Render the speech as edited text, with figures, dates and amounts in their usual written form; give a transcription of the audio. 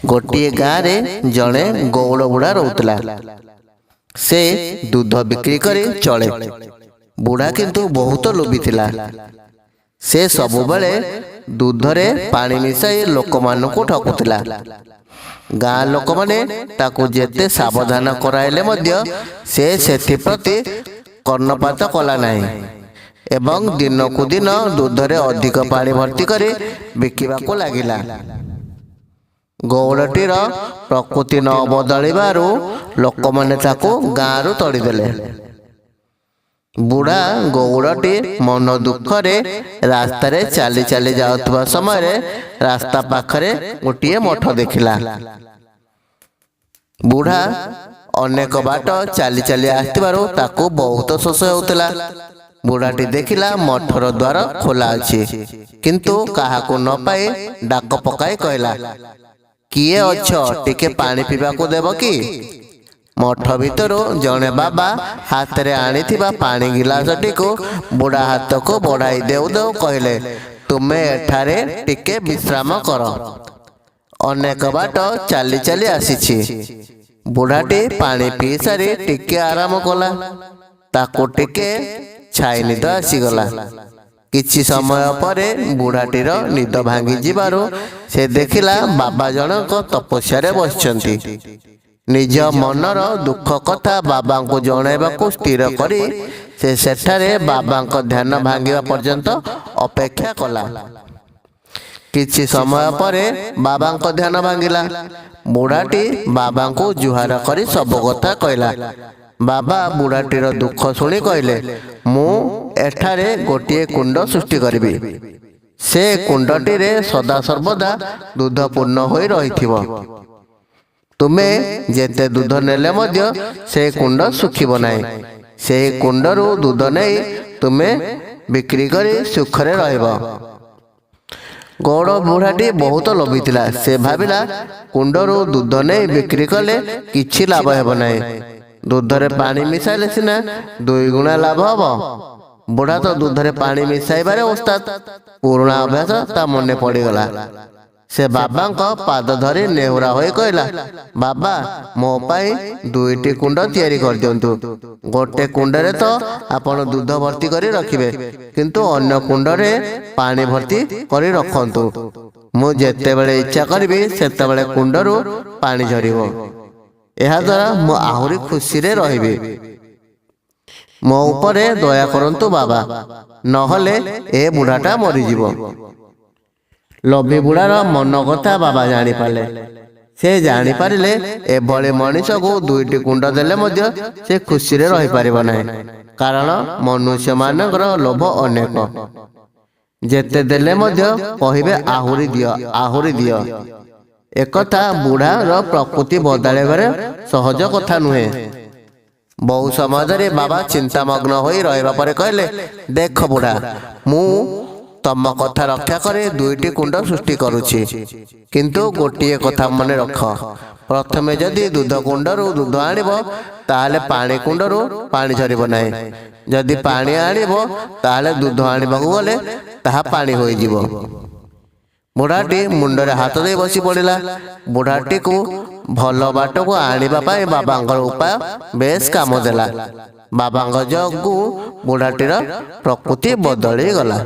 ଗୋଟିଏ ଗାଁରେ ଜଣେ ଗଉଡ଼ ବୁଢ଼ା ରହୁଥିଲା। ସେ ଦୁଧ ବିକ୍ରି କରି ଚଳେ। ବୁଢ଼ା କିନ୍ତୁ ବହୁତ ଲୋଭୀ ଥିଲା। ସେ ସବୁବେଳେ ଦୁଧରେ ପାଣି ମିଶାଇ ଲୋକମାନଙ୍କୁ ଠକୁଥିଲା। ଗାଁ ଲୋକମାନେ ତାକୁ ଯେତେ ସାବଧାନ କରାଇଲେ ମଧ୍ୟ ସେ ସେଥିପ୍ରତି କର୍ଣ୍ଣପାତ କଲା ନାହିଁ ଏବଂ ଦିନକୁ ଦିନ ଦୁଧରେ ଅଧିକ ପାଣି ଭର୍ତ୍ତି କରି ବିକିବାକୁ ଲାଗିଲା। ଗଉଡ଼ଟିର ପ୍ରକୃତି ନ ବଦଳିବାରୁ ଲୋକମାନେ ତାକୁ ଗାଁରୁ ତଡ଼ିଦେଲେ। ବୁଢ଼ା ଗଉଡ଼ଟି ମନ ଦୁଃଖରେ ରାସ୍ତାରେ ଚାଲି ଚାଲି ଯାଉଥିବା ସମୟରେ ରାସ୍ତା ପାଖରେ ଗୋଟିଏ ମଠ ଦେଖିଲା। ବୁଢ଼ା ଅନେକ ବାଟ ଚାଲି ଚାଲି ଆସିଥିବାରୁ ତାକୁ ବହୁତ ଶୋଷ ହେଉଥିଲା। ବୁଢ଼ାଟି ଦେଖିଲା ମଠର ଦ୍ୱାର ଖୋଲା ଅଛି, କିନ୍ତୁ କାହାକୁ ନ ପାଇ ଡାକ ପକାଇ କହିଲା, "କିଏ ଅଛ, ଟିକେ ପାଣି ପିଇବାକୁ ଦେବ କି?" ମଠ ଭିତରୁ ଜଣେ ବାବା ହାତରେ ଆଣିଥିବା ପାଣି ଗିଲାସଟିକୁ ବୁଢ଼ା ହାତକୁ ବଢ଼ାଇ ଦେଉ ଦେଉ କହିଲେ, "ତୁମେ ଏଠାରେ ଟିକେ ବିଶ୍ରାମ କର। ଅନେକ ବାଟ ଚାଲି ଚାଲି ଆସିଛି।" ବୁଢ଼ାଟି ପାଣି ପିଇ ସାରି ଟିକେ ଆରାମ କଲା। ତାକୁ ଟିକେ ଛାଇ ନିଦ ଆସିଗଲା। କିଛି ସମୟ ପରେ ବୁଢ଼ାଟିର ନିଦ ଭାଙ୍ଗି ଯିବାରୁ ସେ ଦେଖିଲା ବାବା ଜଣକ ତପସ୍ୟାରେ ବସିଛନ୍ତି। ନିଜ ମନର ଦୁଃଖ କଥା ବାବାଙ୍କୁ ଜଣାଇବାକୁ ସ୍ଥିର କରି ସେ ସେଠାରେ ବାବାଙ୍କ ଧ୍ୟାନ ଭାଙ୍ଗିବା ପର୍ଯ୍ୟନ୍ତ ଅପେକ୍ଷା କଲା। କିଛି ସମୟ ପରେ ବାବାଙ୍କ ଧ୍ୟାନ ଭାଙ୍ଗିଲା। ବୁଢ଼ାଟି ବାବାଙ୍କୁ ଜୁହାର କରି ସବୁ କଥା କହିଲା। ବାବା ବୁଢ଼ାଟିର ଦୁଃଖ ଶୁଣି କହିଲେ, "ମୁଁ ଏଠାରେ ଗୋଟିଏ କୁଣ୍ଡ ସୃଷ୍ଟି କରିବି। ସେ କୁଣ୍ଡଟିରେ ସଦାସର୍ବଦା ଦୁଧ ପୂର୍ଣ୍ଣ ହୋଇ ରହିଥିବ। ତୁମେ ଯେତେ ଦୁଧ ନେଲେ ମଧ୍ୟ ସେ କୁଣ୍ଡ ଶୁଖିବ ନାହିଁ। ସେହି କୁଣ୍ଡରୁ ଦୁଧ ନେଇ ତୁମେ ବିକ୍ରି କରି ସୁଖରେ ରହିବ।" ଗଉଡ଼ ବୁଢ଼ାଟି ବହୁତ ଲୋଭୀ ଥିଲା। ସେ ଭାବିଲା, କୁଣ୍ଡରୁ ଦୁଧ ନେଇ ବିକ୍ରି କଲେ କିଛି ଲାଭ ହେବ ନାହିଁ। ଦୁଧରେ ପାଣି ମିଶାଇଲେ ସିନା ଦୁଇଗୁଣା ଲାଭ ହେବ। ବୁଢ଼ା ତ ଦୁଧରେ ପାଣି ମିଶାଇବାରେ ଓସ୍ତାଦ। ପୁରୁଣା ଅଭ୍ୟାସ ତା ମନେ ପଡ଼ିଗଲା। ସେ ବାବାଙ୍କ ପାଦ ଧରି ନେହୁରା ହୋଇ କହିଲା, "ବାବା, ମୋ ପାଇଁ ଦୁଇଟି କୁଣ୍ଡ ତିଆରି କରିଦିଅନ୍ତୁ। ଗୋଟେ କୁଣ୍ଡରେ ତ ଆପଣ ଦୁଧ ଭର୍ତ୍ତି କରି ରଖିବେ, କିନ୍ତୁ ଅନ୍ୟ କୁଣ୍ଡରେ ପାଣି ଭର୍ତ୍ତି କରି ରଖନ୍ତୁ। ମୁଁ ଯେତେବେଳେ ଇଚ୍ଛା କରିବି, ସେତେବେଳେ କୁଣ୍ଡରୁ ପାଣି ଝରିବ। ଏହାଦ୍ୱାରା ମୁଁ ଆହୁରି ଖୁସିରେ ରହିବି। ମୋ ଉପରେ ଦୟା କରନ୍ତୁ ବାବା, ନହେଲେ ଏ ବୁଢ଼ାଟା ମରିଯିବ।" ଲୋଭୀ ବୁଢ଼ାର ମନ କଥା ବାବା ଜାଣିପାରିଲେ। ସେ ଜାଣିପାରିଲେ, ଏଭଳି ମଣିଷକୁ ଦୁଇଟି କୁଣ୍ଡ ଦେଲେ ମଧ୍ୟ ସେ ଖୁସିରେ ରହିପାରିବ ନାହିଁ। କାରଣ ମନୁଷ୍ୟମାନଙ୍କର ଲୋଭ ଅନେକ। ଯେତେ ଦେଲେ ମଧ୍ୟ କହିବେ, "ଆହୁରି ଦିଅ, ଆହୁରି ଦିଅ।" ଏକଥା ବୁଢ଼ାର ପ୍ରକୃତି ବଦଳାଇବାରେ ସହଜ କଥା ନୁହେଁ। ବହୁ ସମୟ ଧରି ବାବା ଚିନ୍ତାମଗ୍ନ ହୋଇ ରହିବା ପରେ କହିଲେ, "ଦେଖ ବୁଢ଼ା, ମୁଁ ତମ କଥା ରକ୍ଷା କରି ଦୁଇଟି କୁଣ୍ଡ ସୃଷ୍ଟି କରୁଛି। କିନ୍ତୁ ଗୋଟିଏ କଥା ମନେ ରଖ, ପ୍ରଥମେ ଯଦି ଦୁଧ କୁଣ୍ଡରୁ ଦୁଧ ଆଣିବ, ତାହେଲେ ପାଣି କୁଣ୍ଡରୁ ପାଣି ଝରିବ ନାହିଁ। ଯଦି ପାଣି ଆଣିବ, ତାହେଲେ ଦୁଧ ଆଣିବାକୁ ଗଲେ ତାହା ପାଣି ହୋଇଯିବ।" ବୁଢ଼ାଟି ମୁଣ୍ଡରେ ହାତ ଦେଇ ବସି ପଡ଼ିଲା। ବୁଢ଼ାଟିକୁ ଭଲ ବାଟକୁ ଆଣିବା ପାଇଁ ବାବାଙ୍କର ଉପାୟ ବେଶ କାମ ଦେଲା। ବାବାଙ୍କ ଯୋଗୁଁ ବୁଢ଼ାଟିର ପ୍ରକୃତି ବଦଳିଗଲା।